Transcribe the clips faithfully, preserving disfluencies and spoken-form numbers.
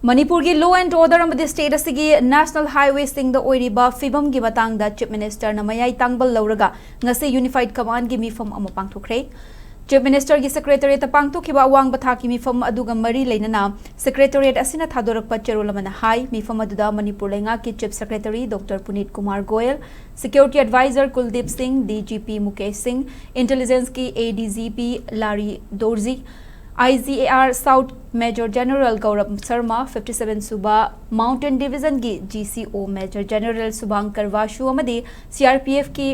ꯃꯅꯤꯄꯨꯔꯒꯤ law and order ꯑꯃꯗꯤ state ꯑꯁꯤꯒꯤ national highwayꯁꯤꯡꯗ ꯑꯣꯏꯔꯤꯕ ꯐꯤꯕꯝꯒꯤ ꯃꯇꯥꯡꯗ Chief Ministerꯅ ꯃꯌꯥꯏ ꯇꯥꯡꯕꯜ ꯂꯧꯔꯒ ꯉꯁꯤ Unified Commandꯒꯤ ꯃꯤꯐꯝ ꯑꯃ ꯄꯥꯡꯊꯣꯛꯈ꯭ꯔꯦ꯫ Chief Ministerꯒꯤ Secretariatꯇ ꯄꯥꯡꯊꯣꯛꯈꯤꯕ ꯑꯋꯥꯡꯕ ꯊꯥꯛꯀꯤ ꯃꯤꯐꯝ ꯑꯗꯨꯒ ꯃꯔꯤ ꯂꯩꯅꯅ Secretariat ꯑꯁꯤꯅ ꯊꯥꯗꯣꯔꯛꯄ ꯆꯦꯔꯣꯜ ꯑꯃꯅ ꯍꯥꯏ, ꯃꯤꯐꯝ ꯑꯗꯨꯗ ꯃꯅꯤꯄꯨꯔ ꯂꯩꯉꯥꯛꯀꯤ Chief Secretary Doctor Puneet Kumar Goel, Security Advisor Kuldeep Singh, DGP Mukesh Singh, Intelligenceꯀꯤ ADGP Lari Dorji, IGAR South Major General Gaurav Sharma, fifty seven ꯁꯨꯕ Mountain Divisionꯒꯤ GCO Major General Subhankar Vasu ꯑꯃꯗꯤ CRPFꯀꯤ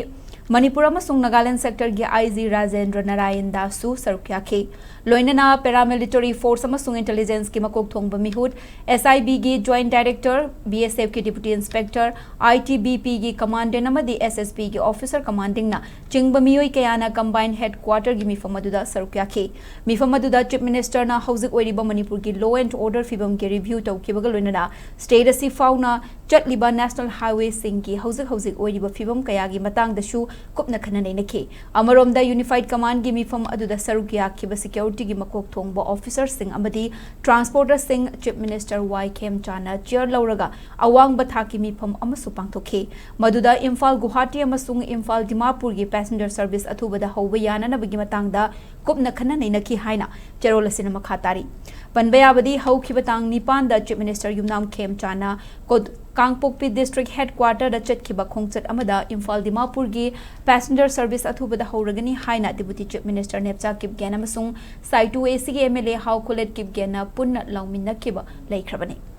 ꯃꯅꯤꯄꯨꯔ ꯑꯃꯁꯨꯡ Nagaland sectorꯒꯤ IG Rajendra Narayan Das ꯁꯨ ꯁꯔꯨꯛ ꯌꯥꯈꯤ꯫ ꯂꯣꯏꯅꯅ paramilitary force ꯑꯃꯁꯨꯡ intelligenceꯀꯤ ꯃꯀꯣꯛ ꯊꯣꯡꯕ ꯃꯤꯍꯨꯠ, SIBꯒꯤ Joint Director, BSFꯀꯤ Deputy Inspector, ITBPꯒꯤ Commandant ꯑꯃꯗꯤ SSBꯒꯤ Officer Commandingꯅ ꯆꯤꯡꯕ ꯃꯤꯑꯣꯏ ꯀꯌꯥꯅ Combined Headquarterꯒꯤ ꯃꯤꯐꯝ ꯑꯗꯨꯗ ꯁꯔꯨꯛ ꯌꯥꯈꯤ꯫ ꯃꯤꯐꯝ ꯑꯗꯨꯗ Chief Ministerꯅ ꯍꯧꯖꯤꯛ ꯑꯣꯏꯔꯤꯕ ꯃꯅꯤꯄꯨꯔꯒꯤ law and order ꯐꯤꯕꯝꯒꯤ review ꯇꯧꯈꯤꯕꯒ ꯂꯣꯏꯅꯅ state ꯑꯁꯤ ꯐꯥꯎꯅ ꯆꯠꯂꯤꯕ national highwayꯁꯤꯡꯒꯤ ꯍꯧꯖꯤꯛ ꯍꯧꯖꯤꯛ ꯑꯣꯏꯔꯤꯕ ꯐꯤꯕꯝ ꯀꯌꯥꯒꯤ ꯃꯇꯥꯡꯗꯁꯨ ꯀꯨꯞꯅ ꯈꯟꯅ ꯅꯩꯅꯈꯤ꯫ ꯑꯃꯔꯣꯝꯗ Unified Commandꯒꯤ ꯃꯤꯐꯝ ꯑꯗꯨꯗ ꯁꯔꯨꯛ ꯌꯥꯈꯤꯕ securityꯒꯤ ꯃꯀꯣꯛ ꯊꯣꯡꯕ officerꯁꯤꯡ ꯑꯃꯗꯤ transporterꯁꯤꯡ Chief Minister ꯋꯥꯏ ꯈꯦꯝꯆꯥꯅ chair ꯂꯧꯔꯒ ꯑꯋꯥꯡꯕ ꯊꯥꯛꯀꯤ ꯃꯤꯐꯝ ꯑꯃꯁꯨ ꯄꯥꯡꯊꯣꯛꯈꯤ꯫ ꯃꯗꯨꯗ ꯏꯝꯐꯥꯜ ꯒꯨꯋꯥꯍꯥꯇꯤ ꯑꯃꯁꯨꯡ ꯏꯝꯐꯥꯜ ꯗꯤꯃꯥꯄꯨꯔꯒꯤ passenger service ꯑꯊꯨꯕꯗ ꯍꯧꯕ ꯌꯥꯅꯅꯕꯒꯤ ꯃꯇꯥꯡꯗ ꯀꯨꯞꯅ ꯈꯟꯅ ꯅꯩꯅꯈꯤ ꯍꯥꯏꯅ ꯆꯦꯔꯣꯜ ꯑꯁꯤꯅ ꯃꯈꯥ ꯇꯥꯔꯤ꯫ ꯄꯟꯕ ꯌꯥꯕꯗꯤ, ꯍꯧꯈꯤꯕ ꯇꯥꯡ ꯅꯤꯄꯥꯟꯗ Chief Minister ꯌꯨꯝꯅꯥꯝ ꯈꯦꯝꯆꯥꯅ ꯀꯣ-, ꯀꯥꯡꯄꯣꯛꯄꯤ District Headquarterꯗ ꯆꯠꯈꯤꯕ ꯈꯣꯡꯆꯠ ꯑꯃꯗ ꯏꯝꯐꯥꯜ ꯗꯤꯃꯥꯄꯨꯔꯒꯤ passenger service ꯑꯊꯨꯕꯗ ꯍꯧꯔꯒꯅꯤ ꯍꯥꯏꯅ Deputy Chief Minister ꯅꯦꯞꯆꯥ ꯀꯤꯞꯒꯦꯟ ꯑꯃꯁꯨꯡ ꯁꯥꯏꯇꯨ ACꯒꯤ MLA ꯍꯥꯎ ꯈꯨꯂꯦꯠ ꯀꯤꯞꯒꯦꯟꯅ ꯄꯨꯟꯅ ꯂꯥꯎꯃꯤꯟꯅꯈꯤꯕ ꯂꯩꯈ꯭ꯔꯕꯅꯤ꯫